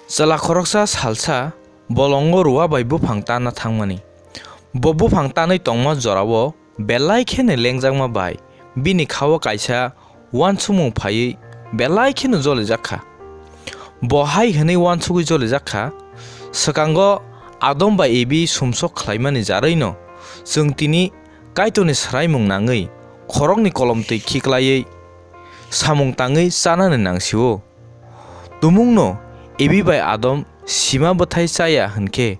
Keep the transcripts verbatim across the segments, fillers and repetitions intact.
Chwla khoroksa salsa bolongo ruwa bai buphang tanna thangmani. Bo buphang tanwi tongma jorao belai kheno lengjakma bai bini kha-o kaisa uansukmung phaiwi belai kheno jolijak kha. Bo hai hwnwi uansugwi jolijak kha, "Swkango Adam bai Ebi sumsok khlaimani jarwino chwng tini Kaitorni swraimung nangwi khoroknwi kolomtwi khiklaiwi samung tangwi chanani nangsio. Tumungno Ebi bai Adam sima bwthai chaya hwn khe,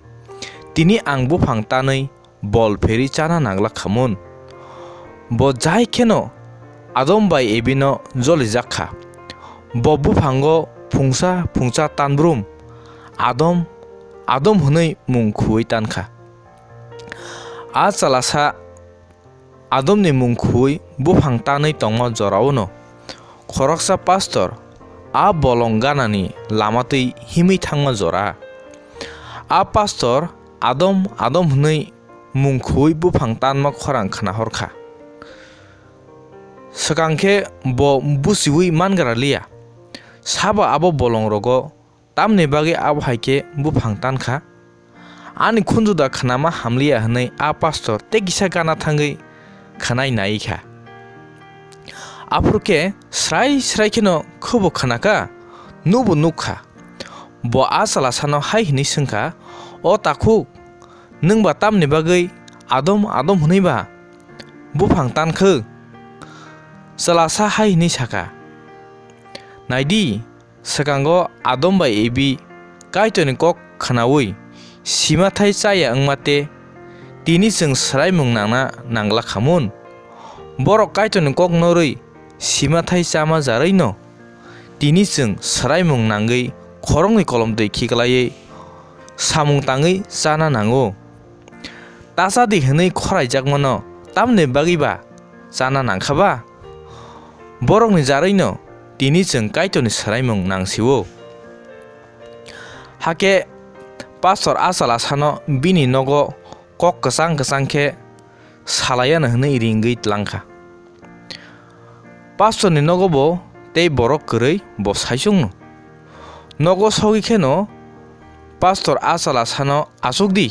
tini ang buphang tanwi bol pherwi chana nanglak khamun." Bo jai kheno Adam bai Ebino jolijak kha. Bo buphango phungsa phungsa tanbrum Adam, Adam hwnwi mung khuwi tan kha. A chwlasa Adomni mung khuwi buphang tanwi tongma joraono khoroksa pastor a bolong ganani lama twi himwi thangma jora. A pastor Adam, Adam hwnwi mung khuwi buphang tanma khorang khnahor kha. Swkang khe bo buchiui man gra liya. Sabo abo bolongrogo tamni bagwi abo hai khe buphang tan kha? Ani khunju da khnama hamliya hwnwi a pastor tei kisa gana thangwi khwnai nai kha. Aphuru khe srai srai kheno khubo khna kha, nukbo nuk kha. Bo a chwlasano hai hwnwi swng kha, "O takhuk, nwng ba tamni bagwi Adam, Adam hwnwi ba buphang tan khw?" Chwlasa hai hwnwi sa kha, "Nai di, swkango Adam bai Ebi Kaitorni kok khnaui sima thai chaya wngma tei tini chwng swraimung nangna nangla khamun. Borok Kaitorni kok norwi sima thai chama jarwino tini chwng swraimung nangwi khoroknwi kolomtwi khiklaiwi samung tangwi chana nango. Tacha di hwnwi khoraijakmano tamni bagwi ba chana nangkha ba? Borokni jarwino tini chwng Kaitorni swraimung nangsio." Hakhe pastor a chwlasano bini nogo kok kwchang kwchang khe salaiyano hwnwi ringwi tlang kha. Pastorni nogo bo tei borok kwrwi bo saichungno. Nogo sogwi kheno pastor a chwlasano, "Achuk di,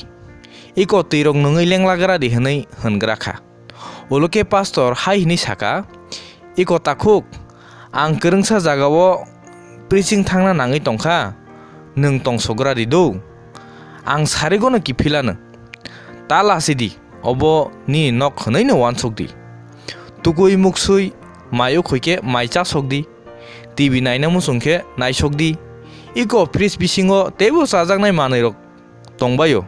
iko twirok nungwi lenglagra di," hwnwi hwngra kha. Ulo khe pastor hai hwnwi sa kha, "Iko takhuk, ang kwrwngsa jagao preaching thangna nangwi tong kha, nwng tongsogra di do? Ang sarigono kiphilano. Ta lasi di, obo nini nok hwnwi'-no uansuk di. Tukui muksui, mai ukhoi khe mai chasok di. T V naina muchung khe naisok di. Iko fridge bisingo teibo chajaknai manwirok tongbaio.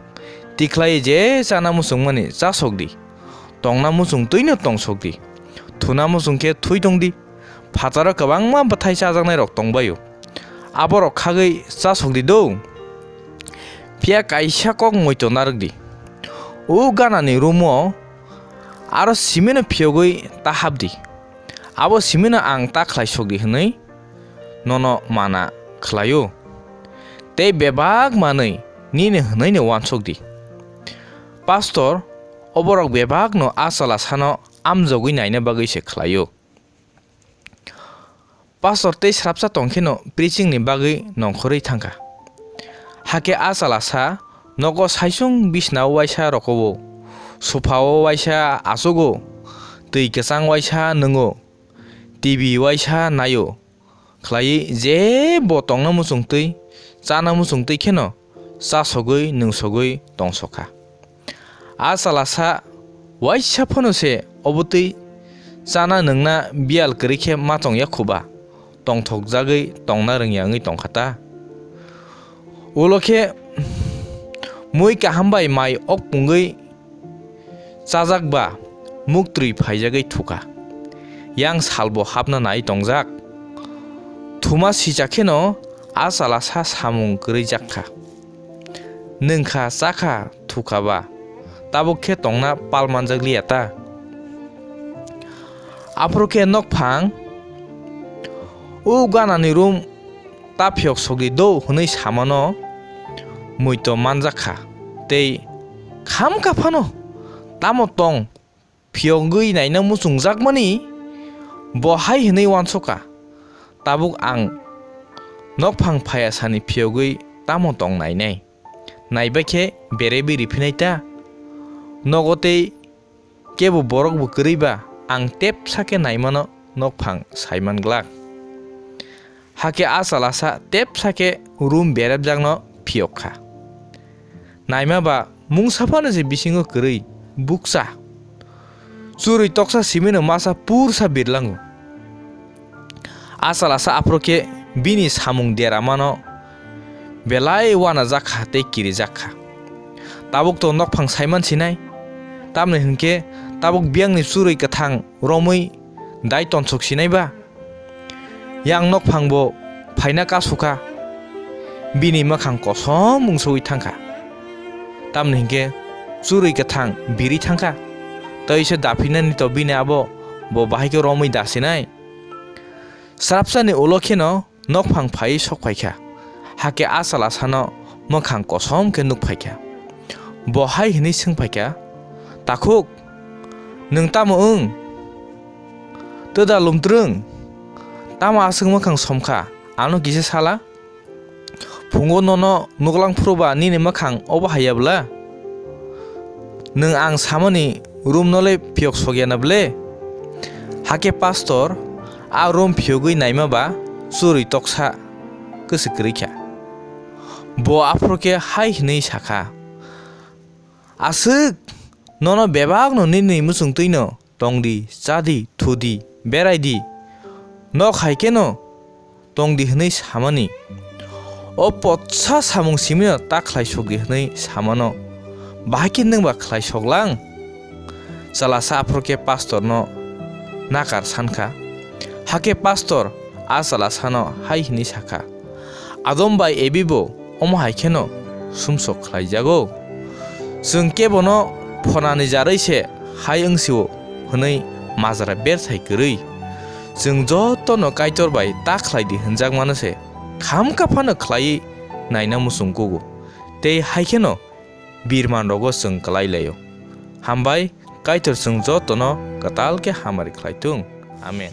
Tikhlai je chana muchungmani chasok di. Tongna muchung twi'-no tongsok di. Thuna muchung khe thui tong di. Phataro kwbangma bwthai chajaknairok tongbaio. Aborok khagwi chasok di do. Phiya kaisa kok moito narwk di. O ganani room-o aro simino phiyogwi ta hap di. Abo simino ang ta khlai sok di hwnwi nono mana khlai-o. Tei bebak manwi nini hwnwi'-no uansuk di." Pastor oborok bebakno a chwlasano amjogwi naina bagwi se khlai-o. Pastor tei srapsa tong kheno preaching ni bagwi nongkhorwi thang kha. Hakhe a chwlasa nogo saichung bisnao waisa rokowo, sofa-o waisa achugo, twi kwchang waisa nwngo, T V waisa naio, khlaiwi je bo tongna muchung twi, chana muchung twi kheno chasogwi nungsogwi tongsokha. A chwlasa waisa phano se obotwi chana nwngna biyal kwrwi khe ma tongya khuba, tongthokjagwi tongna rwngya wngwi tongkha ta. Ulo khe mui kaham bai mai ok pungwi chajak ba muktrwi phaijagwi thukha. Yang salbo hapna nai tongjak. Thuma sija kheno a chwlasa samung kwrwi jak kha. Nwng kha, cha kha, thukha ba, tabuk khe tongna pal manjak liya ta. Aphuru khe nok phang, "O ganani room ta phiyok sok di do," hwnwi samano muitu manjak kha, tei khamkha phano tamo tong phiyogwi naina muchungjakmani bo hai hwnwi uansukha, "Tabuk ang nokphang phaiya sani phiyogwi tamo tong nainai? Naibai khe berebi riphinai ta? Nogo tei kebo borokbo kwrwi ba ang tepsa khe naimano nokphang saiman glak. Hakhe a chalasa tepsa khe room berepjakno phiyok kha. Naima ba mungsa phano se bisingo kwrwi, bukcha. Churwi toksa simino masa pursa birlango. A chalasa aphuru khe bini samung deramano belai uanajak kha tei kirijak kha. Tabuk to nokphang saiman sinai, tamni hwn khe tabuk biyangni churwi kwthang romwi dai tonsok sinai ba? Yang nokphang bo phaina kasu kha, bini mwkhang kosom mungsogwi thang kha. Tamni hwn khe churwi kwthang birwi thang kha, tei se daphinani to bini abo bo bahai khe romwi da sinai. Srapsani ulo kheno nokphang phaiwi sok phai kha, hakhe a chalasano mwkhang kosom khe nuk phai kha. Bo hai hwnwi swng phai kha, "Takhuk, nwng tamo wng? Twda lumtrwng? Tamo aswk mwkhang som kha? Ano kisa sala? Phungo nono nuklang phuru ba nini mwkhang obo hai ya bwla? Nwng ang samani room no le phiyok sok ya na bwle?" Hakhe pastor a room phiyogwi naima ba churwi toksa kwswk kwrwi kha. Bo aphuru khe hai hwnwi sa kha, "Aswk, nono bebakno nini muchungtwino tong di, cha di, thu di, berai di. Nok hai kheno tong di," hwnwi samani. O potsa samung simino ta khlai sok di hwnwi samano. Bahai khe nwng ba khlai sok lang? Chalasa aphuru khe pastorno nakar san kha. Hakhe pastor a chalasano hai hwnwi sa kha, "Adam bai Ebi bo omo hai kheno sumsok khlaijago. Chwng kebono phonani jarwi se hai wng sio hwnwi majra berthai kwrwi. Chwng jotono Kaitor bai ta khlai di hwnjakmano se khamkha phano khlaiwi naina muchung kugo. Tei hai kheno birman rogo chwng kwlai laio. Hambai, Kaitor chwng jotono kwtal khe hamari khlai thung. Amen."